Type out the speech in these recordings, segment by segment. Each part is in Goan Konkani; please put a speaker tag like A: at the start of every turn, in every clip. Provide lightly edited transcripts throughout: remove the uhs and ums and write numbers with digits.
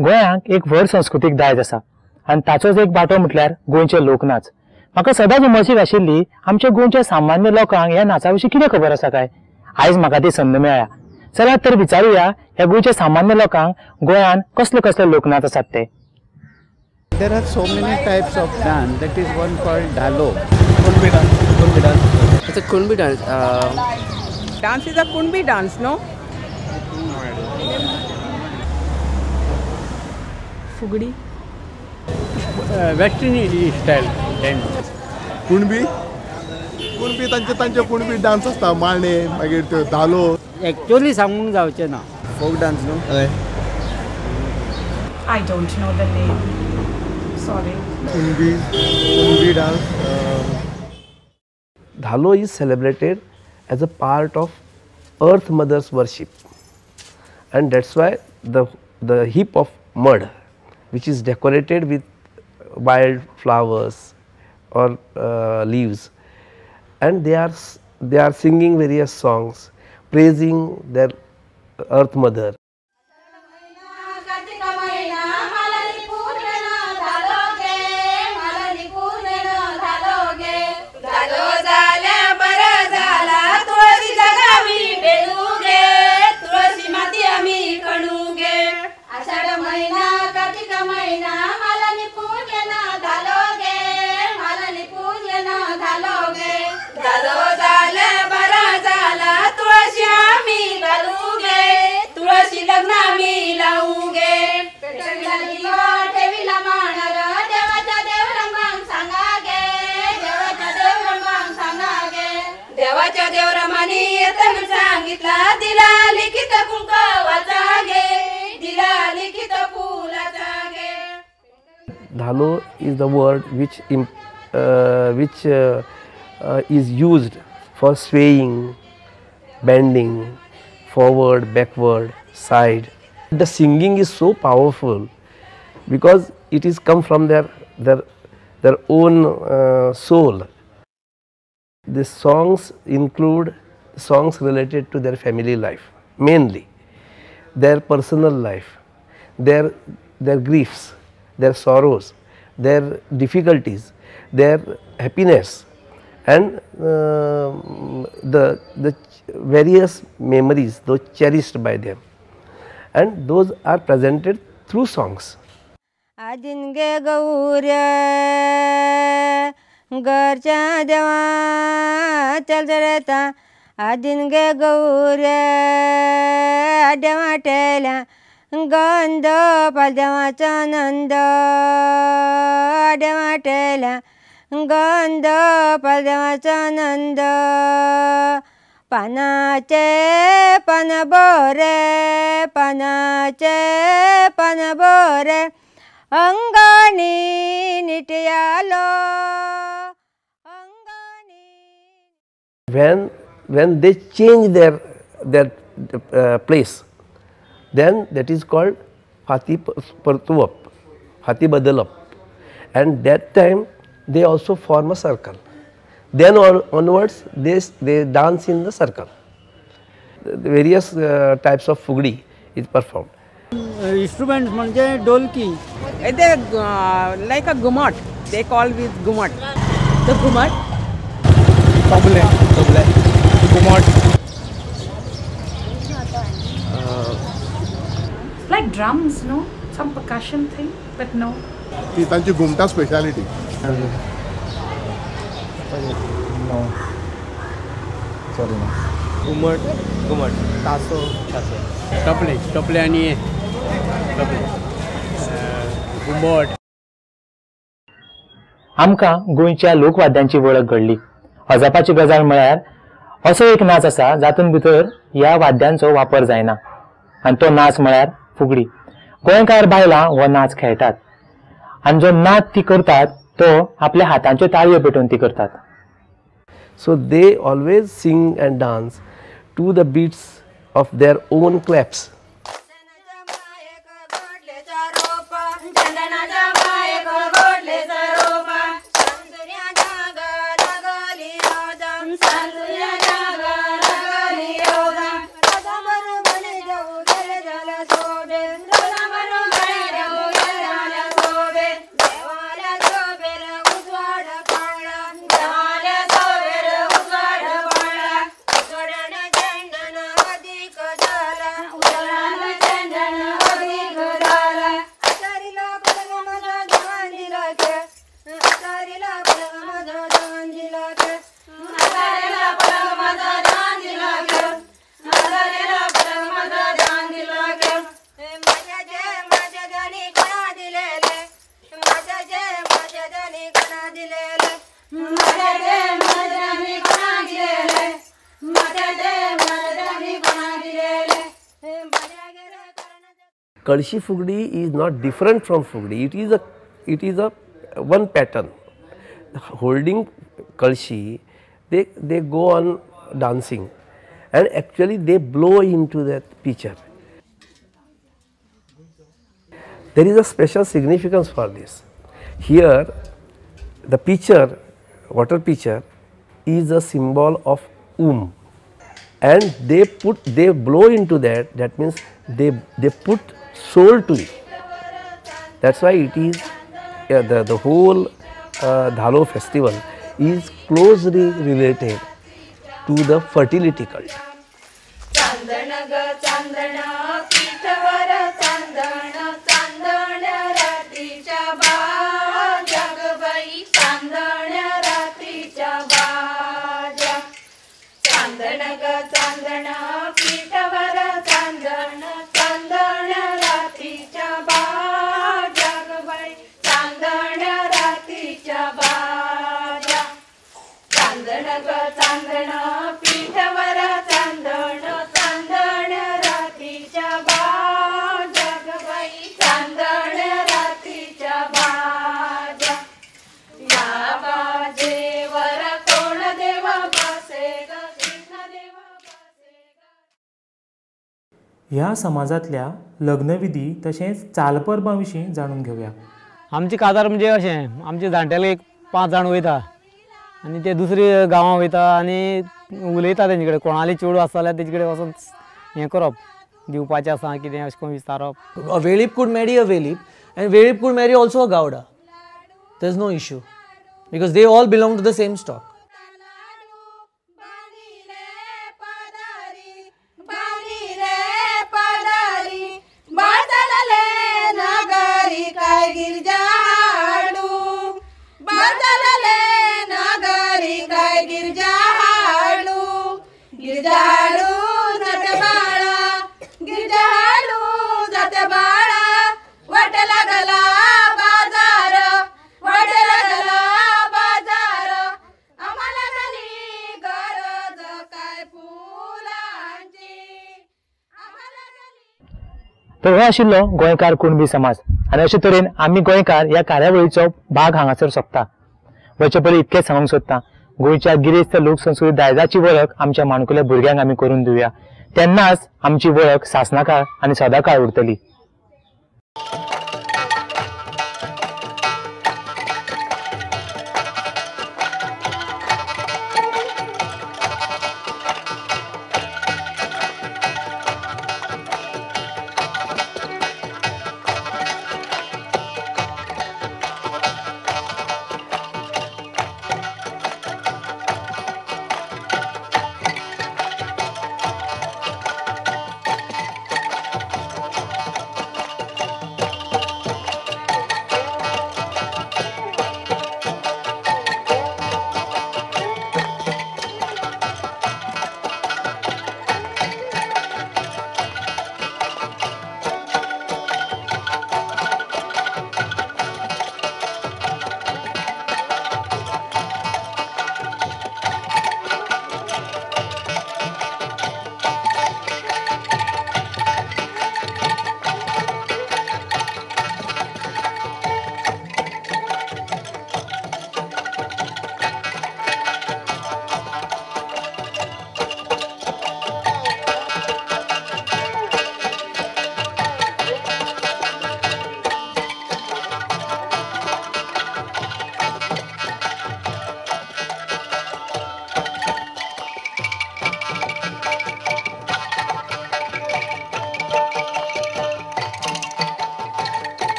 A: गोंयांक एक व्हड संस्कृतीक दायज आसा आनी ताचोच एक बाटो म्हटल्यार गोंयचे लोकनाच. म्हाका सदांच उमळशीक आशिल्ली आमच्या गोंयच्या सामान्य लोकांक ह्या नाचा विशीं कितें खबर आसा काय. आयज म्हाका ती संद मेळ्ळ्या. चलात तर विचारुया ह्या गोंयच्या सामान्य लोकांक गोंयांत कसले कसले लोकनाच आसात ते.
B: There are so many types of dance. That is one called Dhalo.
C: Kunbi dance. Kunbi dance.
D: It's a Kunbi dance.
E: Dance is a Kunbi dance, no?
C: No idea.
E: Fugdi.
F: Western style dance.
G: Kunbi. Kunbi तांचे तांचे कुणबी डान्स असता माणे मागीर त्यो धालो.
F: Actually सांगूंक जावचें ना.
C: Folk dance, no?
E: I don't know the name. Sorry.
G: Kunbi, Kunbi dance.
H: Dhalo is celebrated as a part of Earth Mother's worship, and that's why the heap of mud, which is decorated with wild flowers or leaves, and they are singing various songs praising their Earth Mother. Dhalo is the word which is used for swaying, bending, forward, backward, side. The singing is so powerful because it is come from their own soul. The songs include songs related to their family life, mainly their personal life, their griefs, their sorrows, their difficulties, their happiness, and the various memories those cherished by them, and those are presented through songs.
I: घरच्या देवा चल चलता आदिन गे गौर देवाटेल्या गंध पालदेवाचा नंद देवाटेल्या गंध पालदेवाचा नंद पानाचे पान बोरे पानाचे पान बोरे अंगाणी निटयालो.
H: When they change their place, then that is called Fati Partuap, Fati Badalap, and that time they also form a circle. Then onwards they dance in the circle. The various types of Fugdi is performed.
F: Instruments म्हणजे ढोलकी.
E: They like a gumat. They call with gumat. The gumat.
C: Table, table, gumat.
J: Like drums, no? Some percussion thing, but no.
G: ती तांची घुमटा स्पेशालिटी.
C: No. Sorry, no. घुमट, घुमट, तासो, तासो.
F: टपले, टपले आणि टपले. घुमट.
A: आमकां गोंयच्या लोकवाद्यांची वळख घडली. अजापाची गजाल म्हळ्यार असो एक नाच आसा जातून भितर ह्या वाद्यांचो वापर जायना आनी तो नाच म्हळ्यार फुगडी. गोंयकार बायलां हो नाच खेळटात आनी जो नाच ती करतात तो आपल्या हातांच्यो ताळयो पेटोवन ती करतात.
H: So they always sing and dance to the beats of their own claps. Kalshi Fugdi is not different from Fugdi. It is a one pattern. Holding Kalshi, they go on dancing and actually they blow into that pitcher. There is a special significance for this. Here the pitcher, water pitcher, is a symbol of and they blow into that, that means they put soul to it. That's why it is the whole Dhalo festival is closely related to the fertility cult.
A: ह्या समाजांतल्या लग्नविधी तशेंच चालपरबां विशीं जाणून घेवया.
D: आमची काजार म्हणजे अशें, आमचे जाणटेले एक 5 जाण वयता आनी ते दुसरे गांवां वयता आनी उलयता तेंचे कडेन, कोणाले चेडूं आसा जाल्यार तेजे कडेन वचोन हें करप, दिवपाचें आसा कितें अशें करून विचारप.
K: A Velip could marry a Velip and Velip could marry also a Gowda. There is no issue because they all belong to the same stock.
A: तर हो आशिल्लो गोंयकार कुणबी समाज आनी अशे तरेन आमी गोंयकार ह्या कार्यावळीचो भाग हांगासर सोंपता. वयचे पयलीं इतकेंच सांगूंक सोदता, गोंयच्या गिरेस्त लोकसंस्कृती दायजाची वळख आमच्या माणकुल्या भुरग्यांक आमी करून दिवया, तेन्नाच आमची वळख सासणाकाळ आनी सदांकाळ उरतली.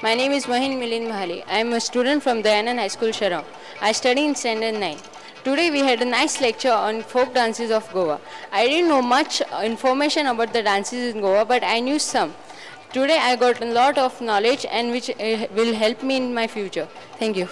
L: My name is Mahin Milind Mahali. I am a student from Dayanand High School, Sharau. I study in Standard 9. Today we had a nice lecture on folk dances of Goa. I didn't know much information about the dances in Goa, but I knew some. Today I got a lot of knowledge and which will help me in my future. Thank you.